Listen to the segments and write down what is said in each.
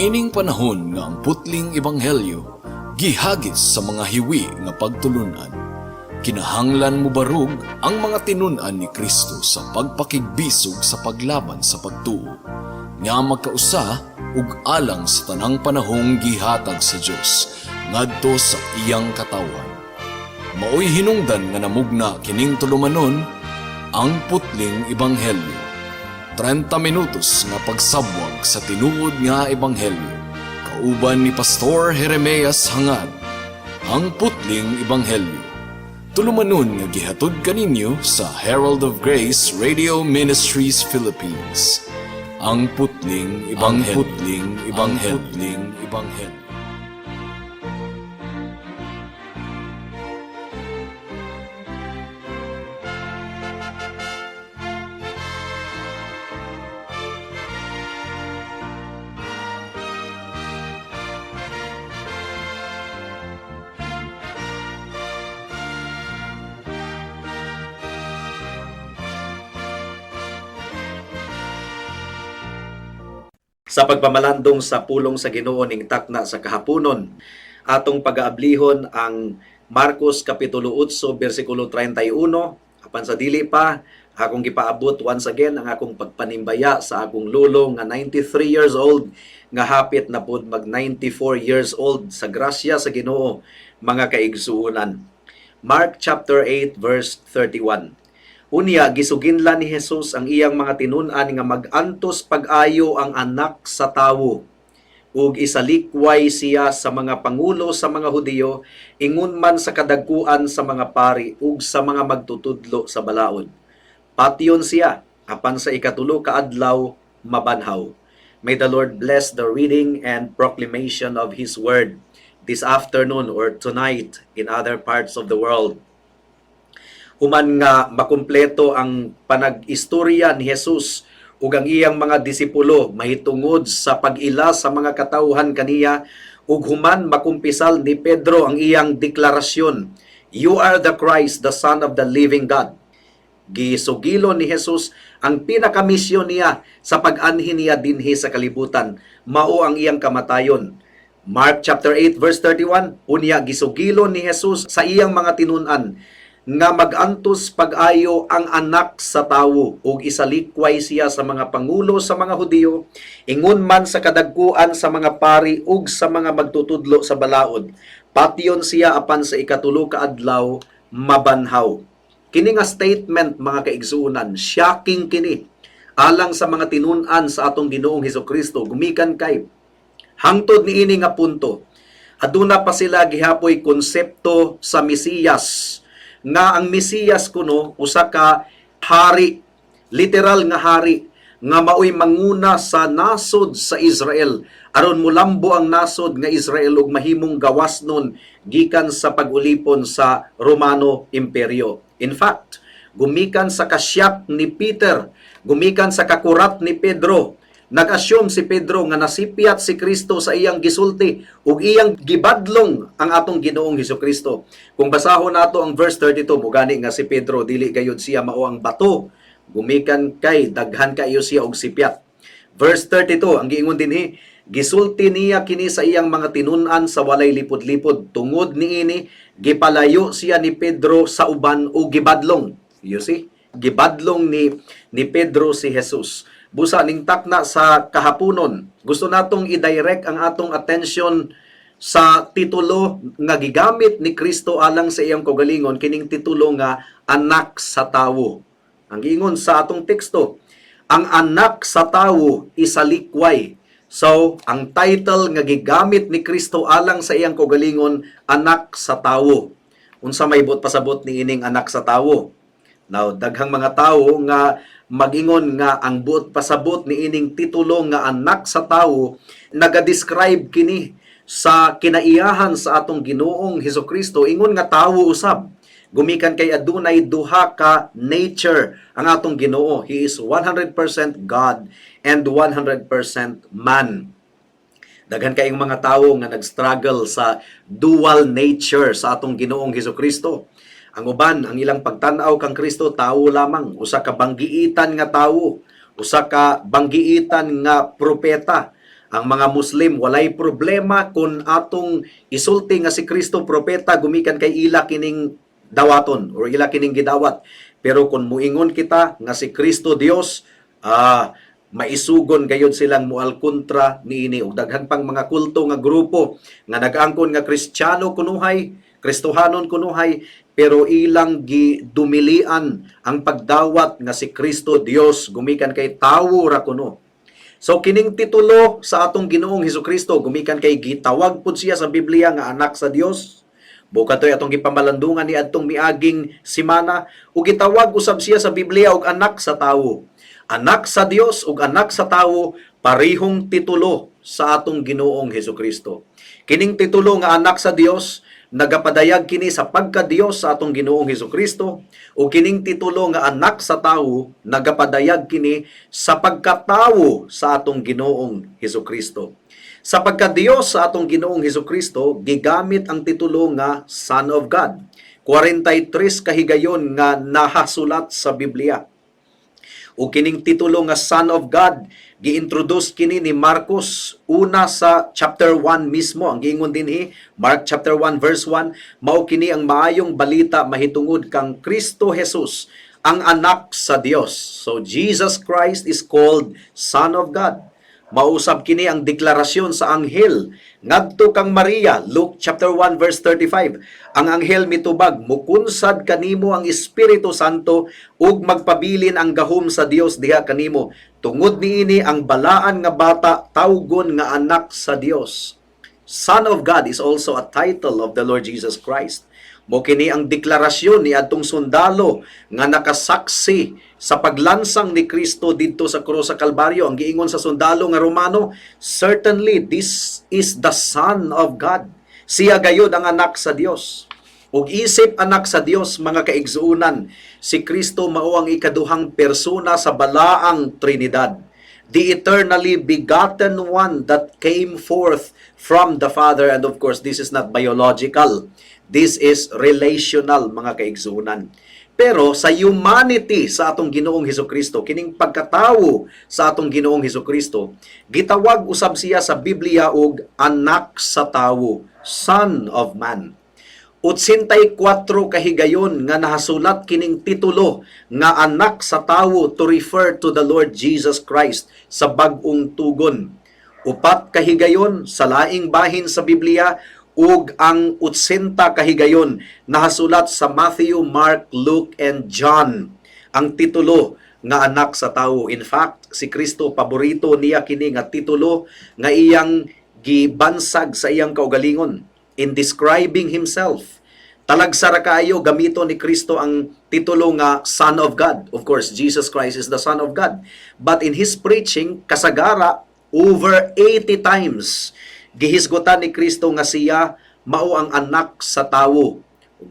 Niining panahon nga ang putling ebanghelyo gihagis sa mga hiwi nga pagtulunan, kinahanglan mobarog ang mga tinun-an ni Kristo sa pagpakigbisog sa paglaban sa pagtuo nga magkausa ug alang sa tanang panahong gihatag sa Dios ngadto sa iyang katawhan. Maoy hinungdan nga namugna kining tulumanon, Ang Putling Ebanghelyo. 30 minutos nga pagsabwag sa tinuod nga ebanghelyo. Kauban ni Pastor Jeremias Hangad. Ang Putling Ebanghelyo. Tulumanon nga gihatod kaninyo sa Herald of Grace Radio Ministries Philippines. Ang Putling Ebanghelyo. Ang Putling Ebanghelyo. Ang Putling Ebanghelyo. Sa pagpamalandong sa pulong sa Ginoo ning takna sa kahaponon, atong pagaablihon ang Marcos kapitulo 8 bersikulo 31. Apan sa dili pa, akong gipaabot once again ang akong pagpanimbaya sa akong lolo nga 93 years old, nga hapit na pod mag 94 years old sa grasya sa Ginoo, mga kaigsuonan. Mark chapter 8 verse 31. Unya gisuginlan ni Jesus ang iyang mga tinun-an nga mag-antos pag-ayo ang Anak sa Tawo ug isalikway siya sa mga pangulo sa mga Hudiyo, ingon man sa kadagkuan sa mga pari ug sa mga magtutudlo sa balaod. Patyon siya apan sa ikatulo ka adlaw mabanhaw. May the Lord bless the reading and proclamation of His word this afternoon or tonight in other parts of the world. Human nga makumpleto ang panag-istorya ni Jesus ug ang iyang mga disipulo mahitungod sa pag-ila sa mga katawhan kaniya, ug human makumpisal ni Pedro ang iyang deklarasyon, "You are the Christ, the Son of the living God," gisugilo ni Jesus ang pinakamisyon niya sa pag-anhi niya dinhi sa kalibutan, mao ang iyang kamatayon. Mark chapter 8 verse 31, unya gisugilo ni Jesus sa iyang mga tinun-an nga mag-antos pag-ayo ang Anak sa Tawo ug isalikway siya sa mga pangulo sa mga Hudiyo, ingon man sa kadagkuan sa mga pari ug sa mga magtutudlo sa balaod. Patyon siya apan sa ikatulo ka adlaw mabanhaw. Kini nga statement, mga kaigsuonan, shocking kini alang sa mga tinun-an sa atong Ginoong Hesukristo, gumikan kay hangtod niini nga punto aduna pa sila gihapoy konsepto sa Mesiyas, nga ang Mesiyas kuno usa ka hari, literal nga hari nga maoy manguna sa nasod sa Israel aron mulambo ang nasod nga Israel ug mahimong gawas nun gikan sa pag-ulipon sa Romano Imperyo. In fact, gumikan sa kasyak ni Peter, gumikan sa kakurat ni Pedro, nag-assume si Pedro nga nasipyat si Kristo sa iyang gisulti ug iyang gibadlong ang atong Ginoong Hesukristo. Kung basahon nato ang verse 32, mugani nga si Pedro dili gayud siya mao ang bato, gumikan kay daghan kaayo siya og sipyat. Verse 32, ang giingon dinhi, gisulti niya kini sa iyang mga tinun-an sa walay lipod-lipod. Tungod niini, gipalayo siya ni Pedro sa uban ug gibadlong. You see? Gibadlong ni Pedro si Jesus. Busa ning takna sa kahaponon, gusto natong i-direct ang atong attention sa titulo nga gigamit ni Kristo alang sa iyang kaugalingon, kining titulo nga Anak sa Tawo. Ang giingon sa atong teksto, ang Anak sa Tawo isalikway. So, ang title nga gigamit ni Kristo alang sa iyang kaugalingon, Anak sa Tawo. Unsa may buot pasabot ni ining Anak sa Tawo? Now, daghang mga tawo nga magingon nga ang buot pasabot ni ining titulo nga Anak sa Tawo, naga-describe kini sa kinaiyahan sa atong Ginoong Hesukristo ingon nga tawo usab. Gumikan kay adunay duha ka nature ang atong Ginoo. He is 100% God and 100% man. Daghan kayong mga tawo nga nag-struggle sa dual nature sa atong Ginoong Hesukristo. Ang uban, ang ilang pagtan-aw kang Kristo, tawo lamang, usa ka banggiitan nga tawo, usa ka banggiitan nga propeta. Ang mga Muslim, walay problema kung atong isulti nga si Kristo propeta gumikan kay ila kining dawaton or ila kining gidawat. Pero kung muingon kita nga si Kristo Dios, maisugon gayud silang mual kontra niini. Ug daghan pang mga kulto nga grupo nga nag-angkon nga Kristiyano kunuhay, Kristohanon kunuhay, pero ilang gidumilian ang pagdawat nga si Kristo Dios gumikan kay tawo ra kuno. So kining titulo sa atong Ginoong Hesukristo, gumikan kay gitawag pud siya sa Biblia nga anak sa Dios. Buka to'y atong gipamalandungan ni adtong miaging simana, ug gitawag usab siya sa Biblia og anak sa tawo. Anak sa Dios ug anak sa tawo, parehong titulo sa atong Ginoong Hesukristo. Kining titulo nga anak sa Dios, nagapadayag kini sa pagka-Dios sa atong Ginoong Hesukristo, ug kining titulo nga anak sa tawo, nagapadayag kini sa pagkatawo sa atong Ginoong Hesukristo. Sa pagka-Dios sa atong Ginoong Hesukristo, gigamit ang titulo nga Son of God. 43 kahigayon nga nahasulat sa Biblia. O kining titulo nga Son of God, giintroduce kini ni Marcos una sa chapter 1 mismo. Ang giingon dinhi, Mark chapter 1 verse 1, mao kini ang maayong balita mahitungod kang Kristo Jesus, ang anak sa Dios. So Jesus Christ is called Son of God. Mausab kini ang deklarasyon sa anghel ngadto kang Maria, Luke chapter 1 verse 35. Ang anghel mitubag, "Mukunsad kanimo ang Espiritu Santo ug magpabilin ang gahom sa Dios diha kanimo. Tungod niini, ang balaan nga bata tawgon nga anak sa Dios." Son of God is also a title of the Lord Jesus Christ. Mo kini ang deklarasyon ni adtong sundalo nga nakasaksi sa paglansang ni Kristo didto sa krus sa Kalbaryo. Ang giingon sa sundalo nga Romano, "Certainly this is the Son of God." Siya gayud ang anak sa Dios. Ug isip anak sa Dios, mga kaigsuonan, si Kristo mao ang ikaduhang persona sa balaang Trinidad. The eternally begotten one that came forth from the Father. And of course, this is not biological. This is relational, mga kaigsuonan. Pero sa humanity sa atong Ginoong Hesukristo, kining pagkatawo sa atong Ginoong Hesukristo, gitawag usab siya sa Biblia og anak sa tawo, Son of Man. 84 kahigayon nga nahasulat kining titulo nga anak sa tawo to refer to the Lord Jesus Christ sa Bag-ong Tugon. 4 kahigayon sa laing bahin sa Biblia ug ang 80 kahigayon nahasulat sa Matthew, Mark, Luke, and John, ang titulo nga anak sa tawo. In fact, si Kristo, paborito niya kini nga titulo nga iyang gibansag sa iyang kaugalingon in describing himself. Talagsa ra kaayo gamito ni Kristo ang titulo nga Son of God. Of course, Jesus Christ is the Son of God. But in his preaching, kasagara over 80 times gihisgutan ni Kristo nga siya mao ang anak sa tawo.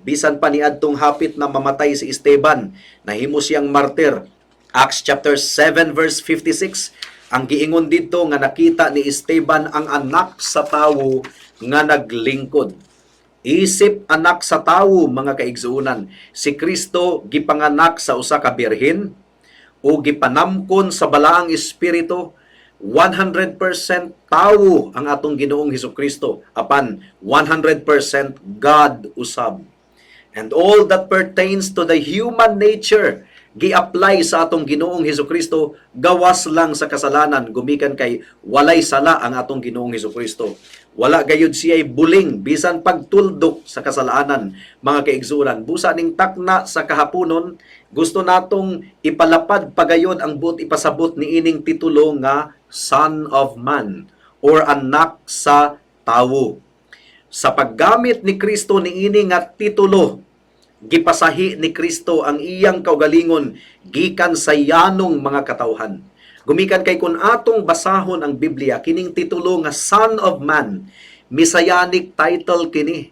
Bisan pa niadtong hapit na mamatay si Esteban, nahimo siyang martir. Acts chapter 7 verse 56, ang giingon didto nga nakita ni Esteban ang anak sa tawo nga naglingkod. Isip anak sa tawo, mga kaigsuonan, si Kristo gipanganak sa usa ka birhen o gipanamkon sa balaang espiritu. 100% tawo ang atong Ginoong Hesukristo apan 100% God usab. And all that pertains to the human nature gi-apply sa atong Ginoong Hesukristo gawas lang sa kasalanan gumikan kay walay sala ang atong Ginoong Hesukristo. Wala gayud siya'y buling bisan pagtuldok sa kasalanan, mga kaigsuonan. Busa ning takna sa kahaponon, gusto natong ipalapad pagayon ang buot ipasabot ni ining titulo nga Son of Man or anak sa tawo. Sa paggamit ni Kristo niini nga titulo, gipasahi ni Kristo ang iyang kaugalingon gikan sa yanong mga katawhan. Gumikan kay kun atong basahon ang Biblia, kining titulo nga Son of Man, messianic title kini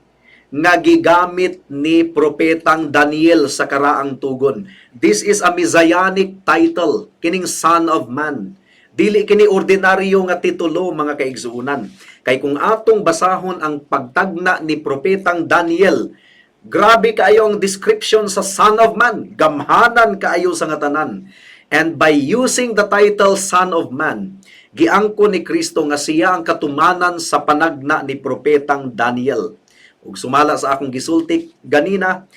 nga gigamit ni propetang Daniel sa Karaang Tugon. This is a messianic title, kining Son of Man. Dili kini ordinaryo nga titulo, mga kaigsuonan. Kay kung atong basahon ang pagtagna ni propetang Daniel, grabe kaayo ang description sa Son of Man. Gamhanan kaayo sa nga tanan. And by using the title Son of Man, Giangkon ni Kristo nga siya ang katumanan sa panagna ni propetang Daniel. Ug sumala sa akong gisulti ganina,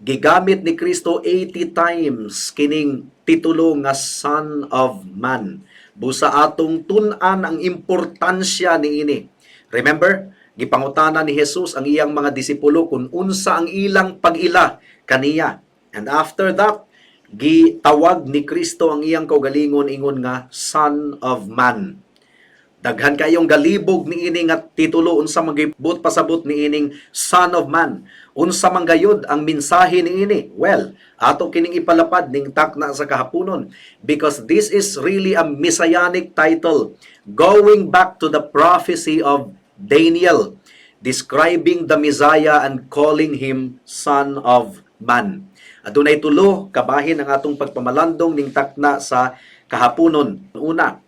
gigamit ni Kristo 80 times kining titulo nga Son of Man. Busa atong tun-an ang importansya niini. Remember, gipangutana ni Jesus ang iyang mga disipulo kung unsa ang ilang pag-ila kaniya. And after that, gitawag ni Kristo ang iyang kaugalingon ingon nga Son of Man. Daghan kayong galibog niini nga titulo, unsa man buot pasabot niining Son of Man. Unsa man gayud ang mensahe niini? Well, ato kining ipalapad ning takna sa kahaponon because this is really a messianic title going back to the prophecy of Daniel, describing the Messiah and calling him Son of Man. Adunay tulo kabahin ang atong pagpamalandong ning takna sa kahaponon. Una,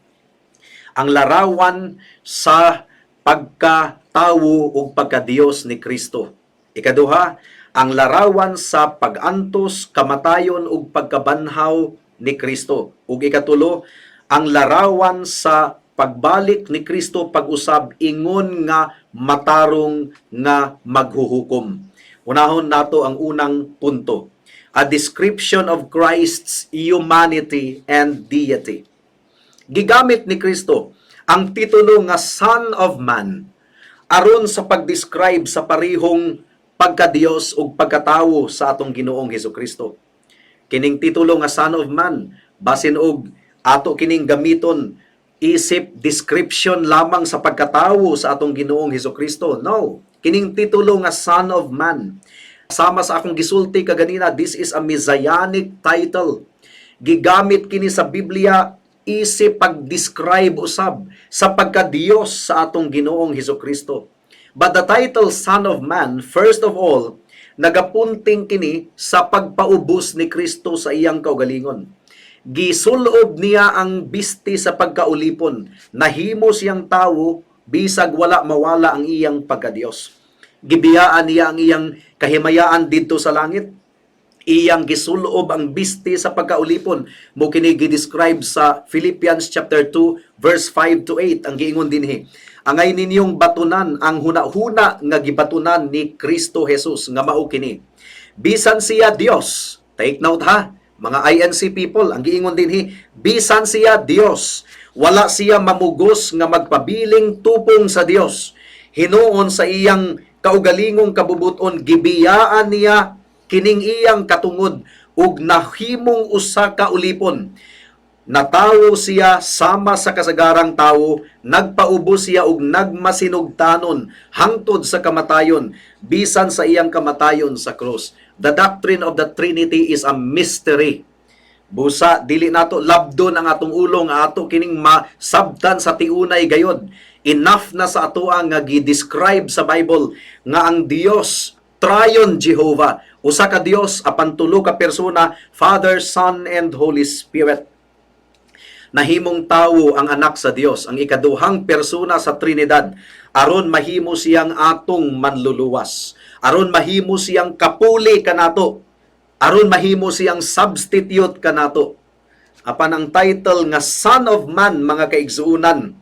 ang larawan sa pagkatawo ug pagkadiyos ni Kristo. Ikaduha, ang larawan sa pag-antos, kamatayon ug pagkabanhaw ni Kristo. Ug ikatulo, ang larawan sa pagbalik ni Kristo pag-usab ingon nga matarong nga maghuhukom. Unahon nato ang unang punto: a description of Christ's humanity and deity. Gigamit ni Kristo ang titulo nga Son of Man aron sa pag-describe sa parihong pagkadiyos ug pagkatawo sa atong Ginoong Hesukristo. Kining titulo nga Son of Man, basin og ato kining gamiton isip description lamang sa pagkatawo sa atong Ginoong Hesukristo. No, kining titulo nga Son of Man, sama sa akong gisulti kaganina, this is a messianic title. Gigamit kini sa Biblia isip pag-describe usab sa pagkadiyos sa atong Ginoong Hesukristo. But the title Son of Man, first of all, nagapunting kini sa pagpaubos ni Kristo sa iyang kaugalingon. Gisulob niya ang bisti sa pagkaulipon. Nahimo siyang tawo bisag wala mawala ang iyang pagkadiyos. Gibiyaan niya ang iyang kahimayaan didto sa langit. Iyang gisulob ang bisti sa pagkaulipon. Mao kini gi-describe sa Philippians chapter 2 verse 5 to 8. Ang giingon dinhi: "Angay ninyong batunan ang huna-huna nga gibatunan ni Kristo Jesus nga mao kini. Bisan siya Dios." Take note ha, mga INC people, ang giingon dinhi, bisan siya Dios, wala siya mamugos nga magpabiling tupong sa Dios. Hinuon sa iyang kaugalingong kabubuton, gibiyaan niya kining iyang katungod ug nahimong usa ka ulipon. Natawo siya sama sa kasagarang tawo, nagpaubos siya ug nagmasinugtanon hangtod sa kamatayon, bisan sa iyang kamatayon sa krus. The doctrine of the Trinity is a mystery. Busa dili nato labdon ang atong ulo nga ato kining masabtan sa tiunay gayod. Enough na sa atoa nga gi-describe sa Bible nga ang Dios Triune Jehovah, usa ka Dios apan tulo ka persona, Father, Son and Holy Spirit. Nahimong tawo ang Anak sa Dios, ang ikaduhang persona sa Trinidad, aron mahimo siyang atong manluluwas, aron mahimo siyang kapuli kanato, aron mahimo siyang substitute kanato. Apan ang title nga Son of Man, mga kaigsuonan,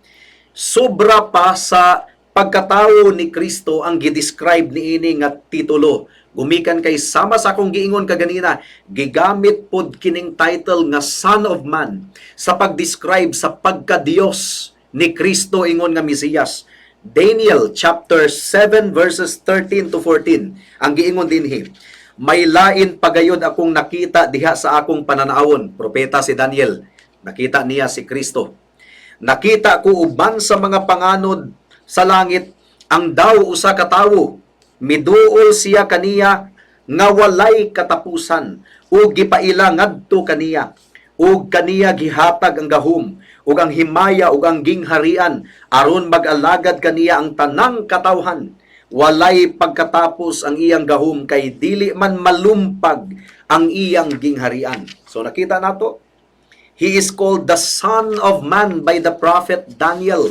sobra pa sa pagkatawo ni Kristo ang gi-describe niini nga titulo. Gumikan kay sama sa akong giingon kaganina, gigamit pod kining title nga Son of Man sa pag-describe sa pagka-Dios ni Kristo ingon nga Mesiyas. Daniel chapter 7 verses 13 to 14 ang giingon dinhi: "May lain pagayod akong nakita diha sa akong pananawon." Propeta si Daniel. Nakita niya si Kristo. "Nakita ko uban sa mga panganod sa langit ang daw usa ka tawo. Miduol siya kaniya nga walay katapusan ug gipaila ngadto kaniya, ug kaniya gihatag ang gahom ug ang himaya ug ang gingharian aron mag-alagad kaniya ang tanang katawhan. Walay pagkatapos ang iyang gahom kay dili man malumpag ang iyang gingharian." So nakita nato, he is called the Son of Man by the prophet Daniel.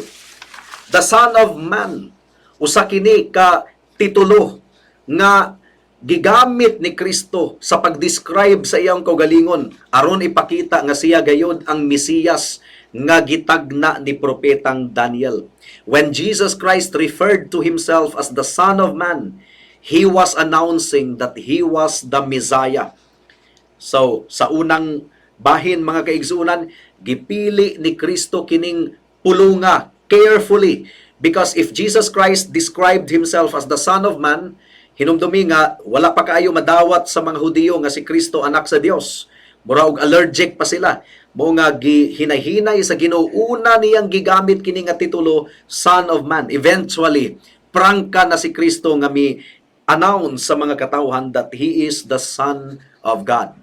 The Son of Man. Usa kini ka titulo nga gigamit ni Kristo sa pag-describe sa iyang kaugalingon aron ipakita nga siya gayod ang Mesiyas nga gitagna ni propetang Daniel. When Jesus Christ referred to himself as the Son of Man, he was announcing that he was the Messiah. So, sa unang bahin, mga kaigsuonan, gipili ni Kristo kining pulunga carefully because if Jesus Christ described himself as the Son of Man, hinumdumi nga wala pa kaayo madawat sa mga Hudiyo nga si Kristo anak sa Dios. Mura og allergic pa sila. Mao nga gihinay-hinay sa Ginoo, una niyang gigamit kini nga titulo, Son of Man. Eventually, prangka na si Kristo nga mi announce sa mga katawhan that he is the Son of God.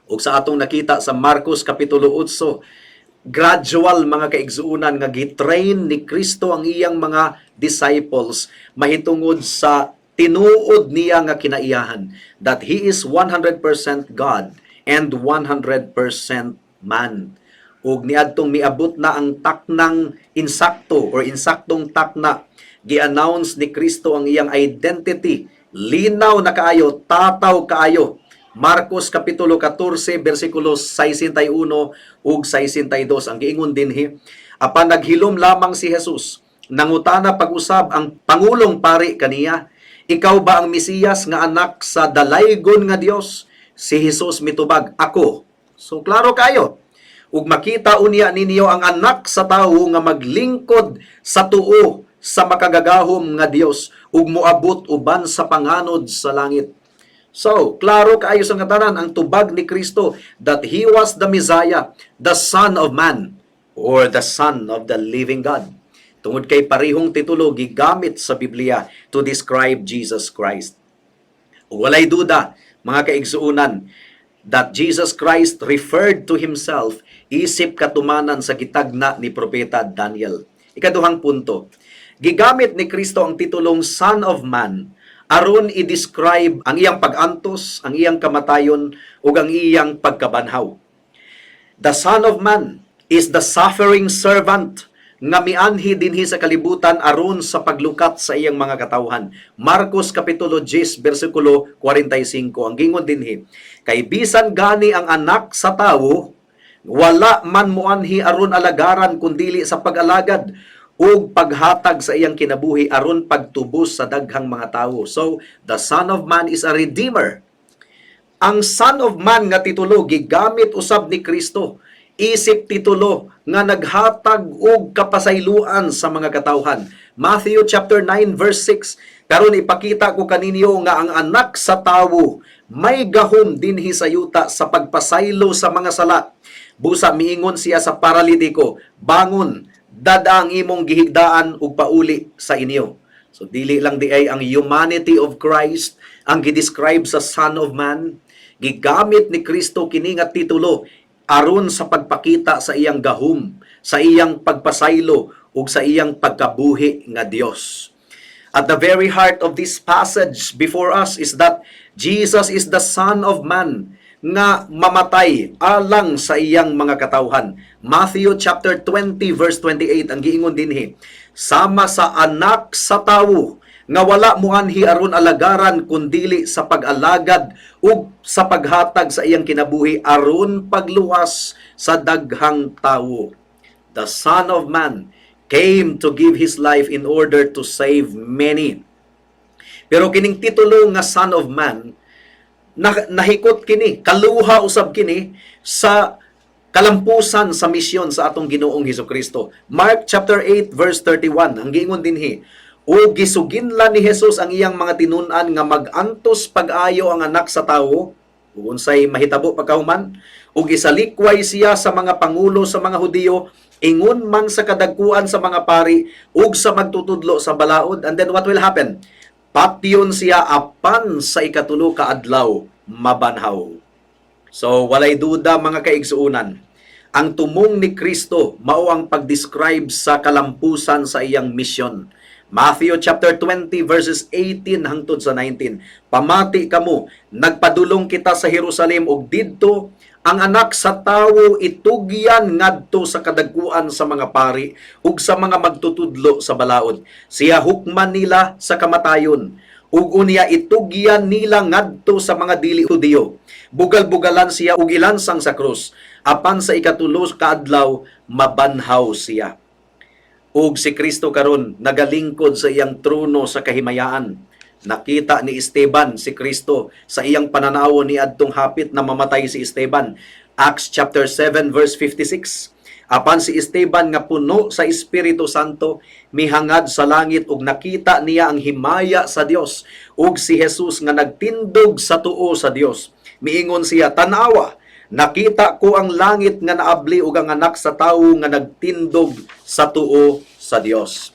Ug sa atong nakita sa Marcos kapitulo 8, gradual, mga kaigsuonan, nga gitrain ni Kristo ang iyang mga disciples mahitungod sa tinuod niya nga kinaiyahan, that he is 100% God and 100% man. Ug niadtong miabot na ang taknang insakto or insaktong takna, gi-announce ni Kristo ang iyang identity. Linaw na kaayo, tataw kaayo. Marcos kapitulo 14 bersikulo 61 ug 62, ang giingon dinhi, "Apan naghilom lamang si Jesus. Nangutana pag-usab ang pangulong pari kaniya, 'Ikaw ba ang Mesiyas nga anak sa dalaygon nga Dios?' Si Jesus mitubag, 'Ako.'" So klaro kayo. "Ug makita unya ninyo ang Anak sa Tawo nga maglingkod sa tuo sa makagagahom nga Dios ug moabot uban sa panganod sa langit." So, klaro kaayo sa katanan ang tubag ni Kristo that he was the Messiah, the Son of Man, or the Son of the living God. Tungod kay parihong titulo gigamit sa Biblia to describe Jesus Christ. Ug walay duda, mga kaigsuonan, that Jesus Christ referred to himself isip katumanan sa gitagna ni Propeta Daniel. Ikaduhang punto, gigamit ni Kristo ang titulong Son of Man aron i-describe ang iyang pag-antos, ang iyang kamatayon ug ang iyang pagkabanhaw. The Son of Man is the suffering servant nga mianhi dinhi sa kalibutan aron sa paglukat sa iyang mga katawhan. Marcos kapitulo 10 bersikulo 45, ang gingon dinhi, "Kay bisan gani ang Anak sa Tawo wala man moanhi aron alagaran kundili sa pag-alagad ug paghatag sa iyang kinabuhi aron pagtubos sa daghang mga tawo." So, the Son of Man is a redeemer. Ang Son of Man nga titulo gigamit usab ni Kristo isip titulo nga naghatag og kapasayloan sa mga katawhan. Matthew chapter 9 verse 6, "Karon ipakita ko kaninyo nga ang Anak sa Tawo may gahom dinhi sa yuta sa pagpasaylo sa mga sala." Busa miingon siya sa paralitiko, "Bangon, dad-a ang imong gihigdaan ug pauli sa inyo." So dili lang di ay ang humanity of Christ ang gidescribe sa Son of Man, gigamit ni Kristo kini nga titulo aron sa pagpakita sa iyang gahom, sa iyang pagpasaylo ug sa iyang pagkabuhi nga Dios. At the very heart of this passage before us is that Jesus is the Son of Man nga mamatay alang sa iyang mga katawhan. Matthew chapter 20 verse 28, ang giingon dinhi, "Sama sa Anak sa Tawo nga wala muanhi aron alagaran kundili sa pag-alagad ug sa paghatag sa iyang kinabuhi aron pagluwas sa daghang tawo." The Son of Man came to give his life in order to save many. Pero kining titulo nga Son of Man na, nahikot kini, kaluha usab kini sa kalampusan sa misyon sa atong Ginoong Hesukristo. Mark chapter 8 verse 31, ang giingon dinhi, "Ug gisuginlan ni Jesus ang iyang mga tinun-an nga mag-antos pag-ayo ang Anak sa Tawo ug unsay mahitabo pagkahuman, ug isalikway siya sa mga pangulo sa mga Hudiyo, ingon man sa kadagkuan sa mga pari ug sa magtutudlo sa balaod." And then what will happen? "Patyon siya, apan sa ikatulo ka adlaw mabanhaw." So walay duda, mga kaigsuonan, ang tumong ni Kristo mao ang pag-describe sa kalampusan sa iyang misyon. Matthew chapter 20 verses 18 hangtod sa 19. "Pamati kamo, nagpadulong kita sa Jerusalem ug didto ang Anak sa Tawo itugyan ngadto sa kadagkuan sa mga pari ug sa mga magtutudlo sa balaod. Siya hukman nila sa kamatayon. Ug unya itugyan nila ngadto sa mga dili Hudiyo. Bugal-bugalan siya ug ilansang sa krus. Apan sa ikatulo ka adlaw mabanhaw siya. Ug si Kristo karon nagalingkod sa iyang trono sa kahimayaan. Nakita ni Esteban si Kristo sa iyang pananaw ni adtong hapit na mamatay si Esteban. Acts chapter 7 verse 56. Apan si Esteban nga puno sa Espiritu Santo mihangad sa langit ug nakita niya ang himaya sa Dios ug si Jesus nga nagtindog sa tuo sa Dios. Miingon siya, "Tan-awa, nakita ko ang langit nga naabli ug ang Anak sa Tawo nga nagtindog sa tuo sa Dios."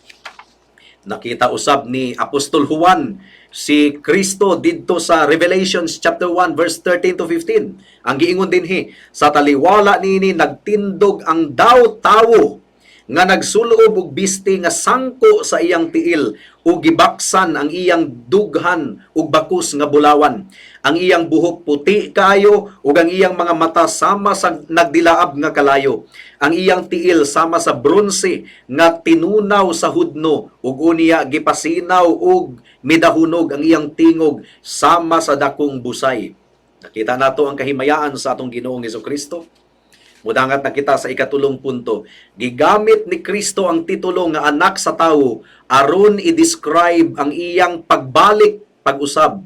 Nakita usab ni Apostol Juan si Kristo didto sa Revelations chapter 1 verse 13 to 15. Ang giingon dinhi, sa taliwala niini nagtindog ang daw tawo nga nagsulob og bisti nga sangko sa iyang tiil ug gibaksan ang iyang dughan og bakus nga bulawan. Ang iyang buhok puti kaayo ug ang iyang mga mata sama sa nagdilaab nga kalayo. Ang iyang tiil sama sa bronse nga tinunaw sa hudno ug unya gipasinaw ug midahunog ang iyang tingog sama sa dakong busay. Nakita nato ang kahimayaan sa atong Ginoong Kristo. Mudangat na kita sa ikatulong punto. Gigamit ni Kristo ang titulo nga Anak sa Tawo aron i-describe ang iyang pagbalik pag-usab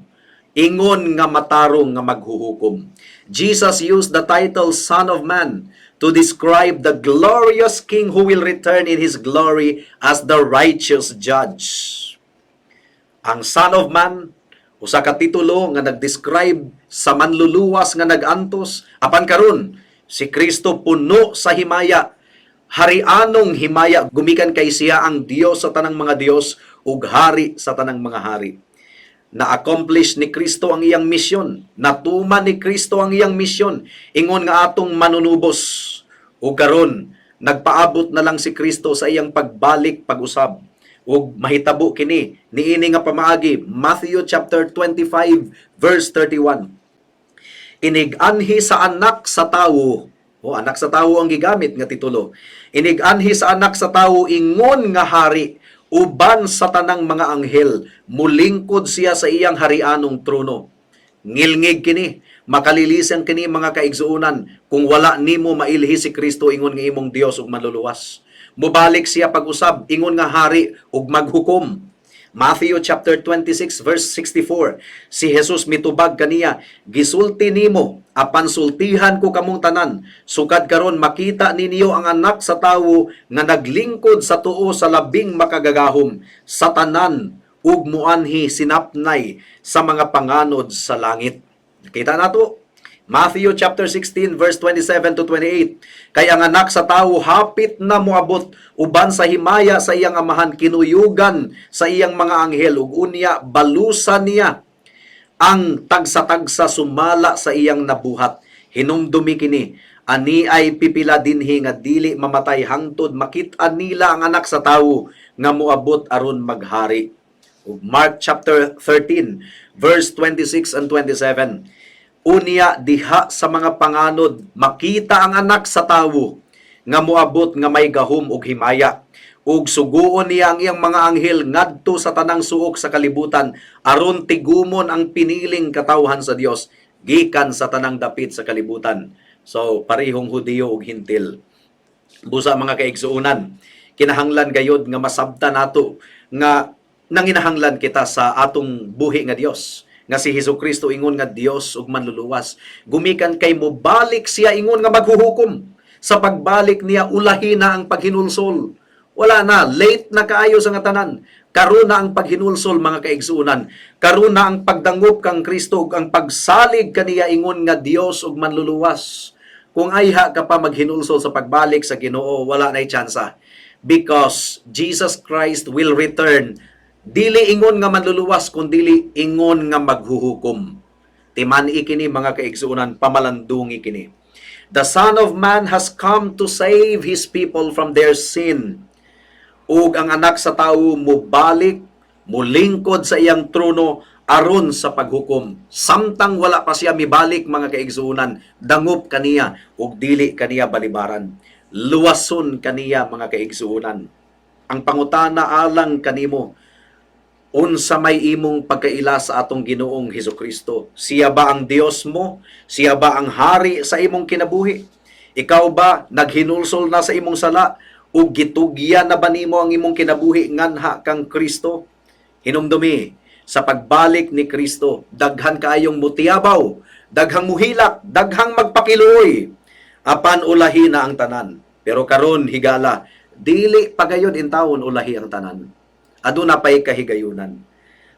ingon nga matarong nga maghuhukom. Jesus used the title Son of Man to describe the glorious King who will return in His glory as the righteous judge. Ang Son of Man, usa ka titulo nga nag-describe sa manluluwas nga nag-antos. Apan karon si Kristo puno sa himaya, harianong himaya, gumikan kay siya ang Dios sa tanang mga dios ug hari sa tanang mga hari. Na-accomplish ni Kristo ang iyang misyon. Natuman ni Kristo ang iyang misyon ingon nga atong manunubos. Ug karon nagpaabot na lang si Kristo sa iyang pagbalik pag-usab ug mahitabo kini niini nga pamaagi, Matthew chapter 25 verse 31. Inig-anhi sa Anak sa Tawo. O, Anak sa Tawo ang gigamit nga titulo. Inig-anhi sa Anak sa Tawo ingon nga hari uban sa tanang mga anghel, mulingkod siya sa iyang harianong trono. Ngilngig kini, makalilisan kini, mga kaigsuonan, kung wala nimo mailhi si Kristo ingon nga imong Dios ug manluluwas. Mubalik siya pag-usab ingon nga hari ug maghukom. Matthew chapter 26 verse 64. Si Jesus mitubag kaniya, "Gisulti nimo, apan sultihan ko kamong tanan, sukad karon makita ninyo ang Anak sa Tawo nga naglingkod sa tuo sa Labing Makagagahom sa tanan ug muanhi sinapnay sa mga panganod sa langit." Kita nato Matthew chapter 16 verse 27 to 28. Kay ang Anak sa Tawo hapit na moabot uban sa himaya sa iyang Amahan kinuyugan sa iyang mga anghel ug unya balusan niya ang tagsa-tagsa sumala sa iyang nabuhat. Hinumdumi kini, ani ay pipila dinhi nga dili mamatay hangtod makit-an nila ang Anak sa Tawo nga moabot aron maghari. Ug Mark chapter 13 verse 26 and 27. Unya diha sa mga panganod makita ang Anak sa Tawo nga moabot nga may gahom ug himaya, ug suguon niya ang iyang mga anghel ngadto sa tanang suok sa kalibutan aron tigumon ang piniling katawhan sa Dios gikan sa tanang dapit sa kalibutan. So parehong Hudiyo ug Hintil. Busa, mga kaigsuonan, kinahanglan gayod nga masabta nato nga nanginahanglan kita sa atong buhi nga Dios nga si Hesus Kristo ingon nga Dios ug manluluwas. Gumikan kay mobalik siya ingon nga maghuhukom. Sa pagbalik niya, ulahi na ang paghinulsol. Wala na, late na kaayo sa nga tanan. Karon na ang paghinulsol, mga kaigsuonan. Karon na ang pagdangop kang Kristo ug ang pagsalig kaniya ingon nga Dios ug manluluwas. Kung ayha ka pa maghinulsol sa pagbalik sa Ginoo, wala nay tsansa. Because Jesus Christ will return dili ingon nga manluluwas kundili ingon nga maghuhukom. Timan-i kini, mga kaigsuonan, pamalandungi kini. The Son of Man has come to save His people from their sin. Ug ang Anak sa Tawo mubalik, mulingkod sa iyang trono aron sa paghukom. Samtang wala pa siya mibalik, mga kaigsuonan, dangop kaniya ug dili kaniya balibaran. Luwason kaniya, mga kaigsuonan. Ang pangutana alang kanimo, Unsa may imong pagkaila sa atong Ginoong Hesukristo? Siya ba ang Dios mo? Siya ba ang hari sa imong kinabuhi? Ikaw ba naghinulsol na sa imong sala ug gitugyan na ba nimo ang imong kinabuhi nganha kang Kristo? Hinumdumi, sa pagbalik ni Kristo, daghan kaayong mutiyabaw, daghang muhilak, daghang magpakiluoy. Apan ulahi na ang tanan. Pero karon higala, dili pagayon intawon ulahi ang tanan. Aduna pay kahigayunan.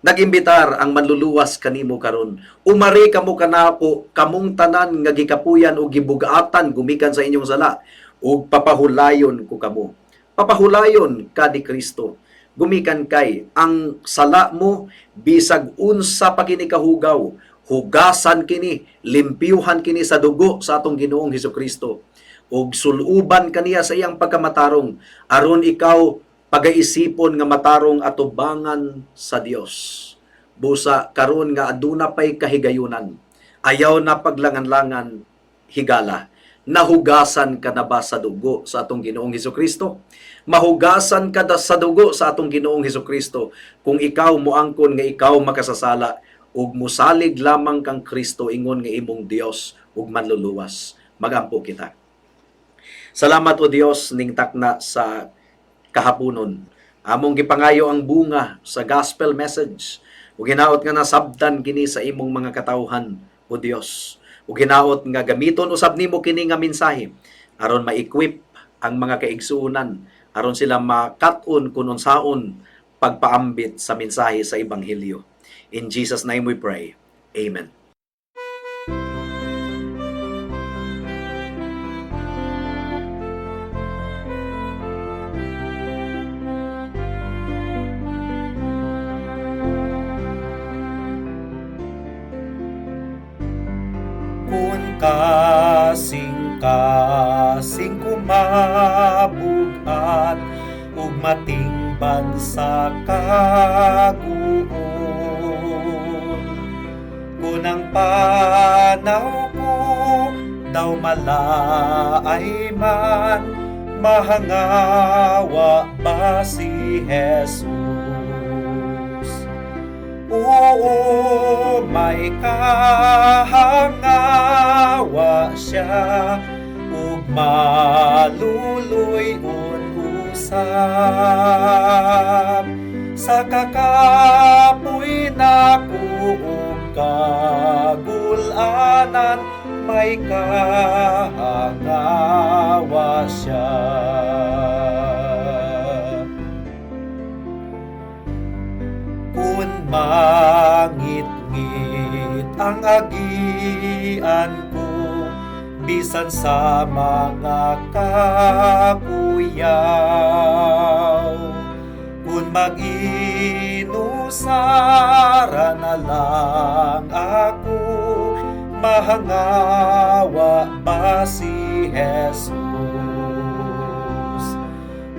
Nag-imbitar ang manluluwas kanimo karon. Umari kamo kanako kamong tanan nga gikapuyan o gibugatan gumikan sa inyong sala ug papahulayon ko kamo. Papahulayon ka ni Kristo. Gumikan kay ang sala mo bisag unsa pa kini kahugaw, hugasan kini, limpyuhan kini sa dugo sa atong Ginoong Hesukristo. Ug suluban kaniya sa iyang pagkamatarong aron ikaw pagaisipon nga matarong atubangan sa Dios. Busa karon nga aduna pay kahigayunan. Ayaw na paglangan-langan, higala. Nahugasan ka na ba sa dugo sa atong Ginoong Hesukristo? Mahugasan ka da sa dugo sa atong Ginoong Hesukristo kung ikaw moangkon nga ikaw makasasala ug musalig lamang kang Kristo ingon nga imong Dios ug manluluwas. Magampo kita. Salamat, O Dios, ning takna sa kahaponon. Among gipangayo ang bunga sa gospel message. Ug hinaot nga nasabtan kini sa imong mga katawhan, O Dios. Ug hinaot nga gamiton usab nimo kini nga mensahe aron ma-equip ang mga kaigsuonan, aron sila makat-on kun unsaon pagpaambit sa mensahe sa ebanghelyo. In Jesus' name we pray. Amen. Kun kasing-kasing kumabugat ug matingban sa kaguol, kun ang panaw ko daw malaay man, mahangawa ba si Jesus? Oo, may kahangawa siya ug maluluy-on usab sa kakapoy nako ug kagulanan, may kahangawa siya. Kun mangit-ngit ang agian ko, bisan sa mga kakuyaw, kun mag-inusara na lang ako, mahangawa ba si Jesus?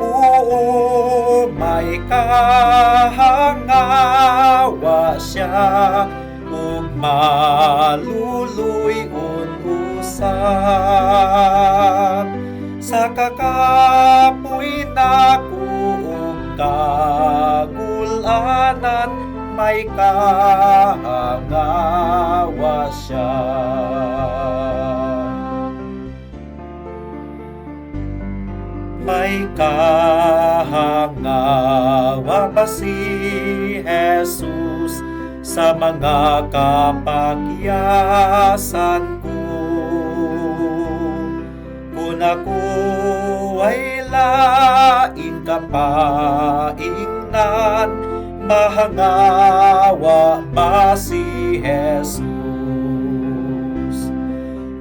Oo, may kahangawa siya ug maluluy-on usab sa kakapoy nako ug kagulanan, may kahangawa siya. May kahangawa ba si Jesus sa mga kapakyasan ko? Kung ako ay laing kapaingnan, mahangawa ba si Jesus?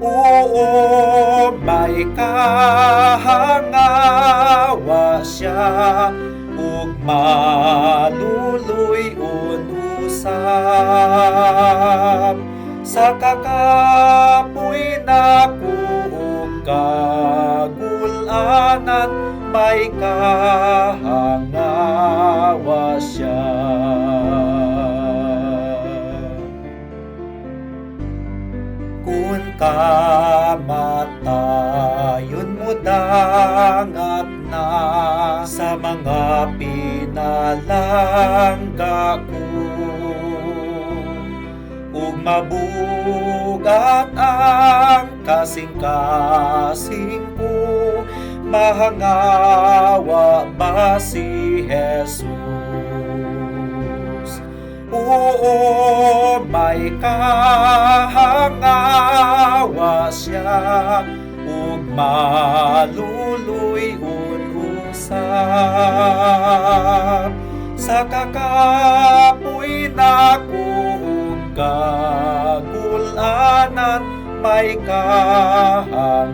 Oo, may kahangawa siya ug maluluy-on usab sa kakapoy nako ug kagulanan, may kahangawa siya. Kun kamatayon mo dangat na sa mga pinagdaanan, Ginalangga ko ug mabugat ang kasing-kasing ko, mahangawa ba si Jesus? Oo, may kahangawa siya ug maluluy-on usab sa kakapoy nako ug kagulanan, may kahangawa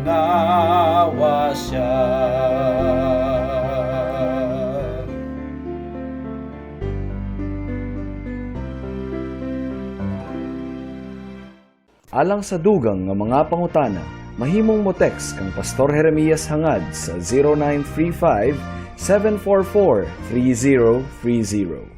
siya. Alang sa dugang nga mga pangutana, mahimong mo text kang Pastor Jeremias Hangad sa 0935 744 3030.